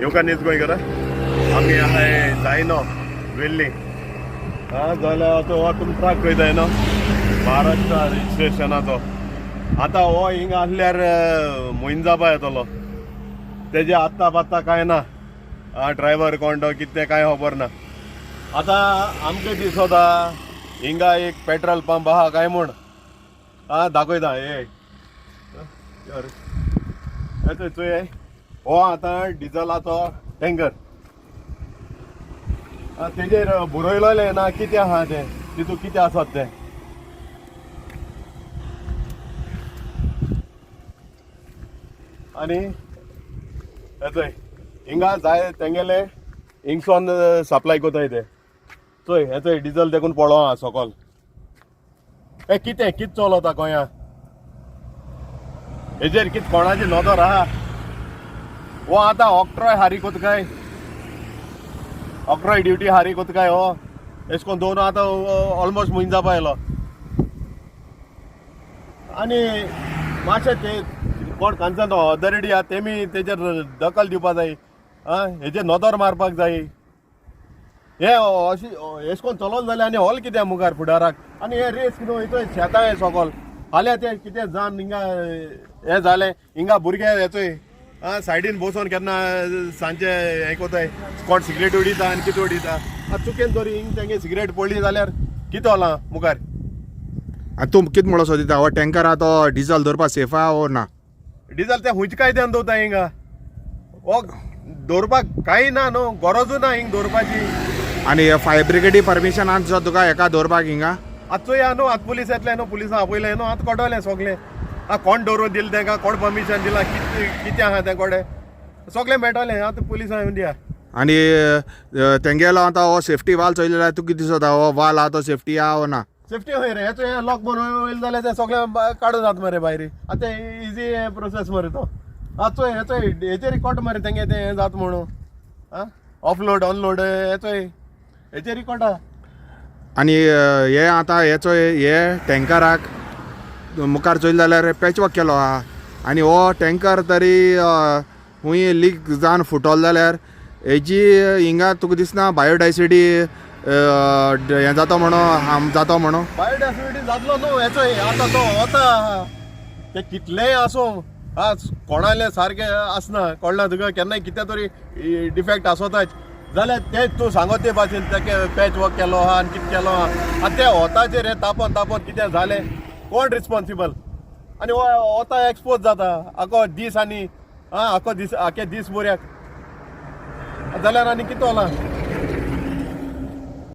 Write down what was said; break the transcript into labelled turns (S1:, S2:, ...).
S1: येवकार न्यूज गोंयकार. आमी आहाय जायनो वेल्ली. हा जाल्यार आतां हो तुमी ट्रक खंय जायनो महाराष्ट्र रजिस्ट्रेशनाचो. आतां हो हिंगा आसल्यार मोहिंजाबा येतलो. तेजे आत्ता पात्ता कांय ना. ड्रायव्हर कोण तो कितें कांय खबर ना. आतां आमकां दिसता हिंगा एक पेट्रोल पंप आहा काय म्हूण. आं दाखयता हे चोय, हो आतां डिझलाचो टँकर. तेजेर बरयलेलें ना कितें आहा तें, तितून कितें आसत तें. आनी चोय हिंगा जाय तेंगेले हिंगसोन सप्लाय कोताय ते. चोय हें चोय डिझल देखून पळो आहा सोकोल. हे कितें कितें चलता गोंया हेजेर, कितें कोणाची नदर आहा? हो आतां ऑक्ट्रॉय हारी कोता काय, ऑक्ट्रॉय ड्युटी हारी कोता काय हो? एश कोन दोन आतां ऑलमोस्ट म्हयनो जावपा आयलो. आनी मातशें ते कोण कन्सर्न ऑथॉरिटी आहा तेमी तेजेर दखल दिवपा जाय. आं हेजेर नदर मारपाक जाय. हे अशी एश कोन चलोन जाल्यार आनी हॉल कितें मुखार फुडाराक. आनी हे रिस्क न्हू, हितून शेतां हे सोकोल. फाल्यां तें कितें जावन हिंगा हें जालें, हिंगा भुरगे हेचोय आं सायडीन बसोन केन्ना सांजचे हें कोताय, कोण सिगरेट उडयता आनी कितें उडयता. आतां चुकेन तरी हिंग तेंगे सिगरेट पडली जाल्यार कितें जाला मुखार?
S2: आनी तूं कितें म्हणो सोदिता, हो टँकर आहा तो डिझल दवरपा सेफ आहा वो ना?
S1: डिझल ते खंयच्या कायद्यान दवरता हिंगा? हो दवरपाक कांय ना न्हू, गरजूय ना हिंग दवरपाची.
S2: आनी फायर ब्रिगेडी परमिशन आहा दिसता तुका हेका दवरपाक हिंगा?
S1: आतां चोया न्हू, आतां पुलीस येतले न्हू, पुलिसां आपयलें न्हू, आतां कळटलें सगळें. आतां कोण दवरून दिलें तेंकां, कोण परमिशन दिलां, कितें कितें आहा तें कोडे सगळें मेळटलें आतां पुलिसां येवन दिया.
S2: आनी तेंगेलो आतां हो सेफ्टी वाल चोयलो जाल्यार तुका कितें दिसता, हो वाल आहा तो सेफ्टी आहा वो ना?
S1: सेफ्टी खंय रे? हेचो हें लॉक बंद वयलें जाल्यार तें सगळें काडून जाता मरे भायर. आतां तें इजी प्रोसेस मरे तो. आतां चोय हेचो हेचेर रिकॉर्ड मरे तेंगे तें हें जाता म्हणून. आं ऑफलोड अनलोड हेचोय हेचेर रिकॉर्ड आहा.
S2: आनी हे आतां हे चोय, हे टँकराक मुखार चोयलें जाल्यार पॅच वर्क केलो आहा. आनी हो टँकर तरी खूंय लीक जावन फुटलो जाल्यार हेजी हिंगा तुका दिसना बायोडायसिटी हें जाता म्हणून, हार्म जाता म्हणून?
S1: बायोडायवर्सिटी जातलो न्हू. हेचो आतां तो वता ते कितलेय आसूं, हा कोणाले सारकें आसना, कळना तुका? केन्नाय कितें तरी डिफेक्ट आसोताच. जाल्यार तें तूं सांगत ते भाशेन तेके पॅच वर्क केलो आहा आनी कितें केलो आहा. आतां ते वताचेर हें तापोन तापोन कितें जालें, कोण रिस्पॉन्सिबल? आनी वता एक्सपोज जाता आखो दीस. आनी आं आखो दीस, आखे दीस बऱ्याक जाल्यार आनी कितें जाला?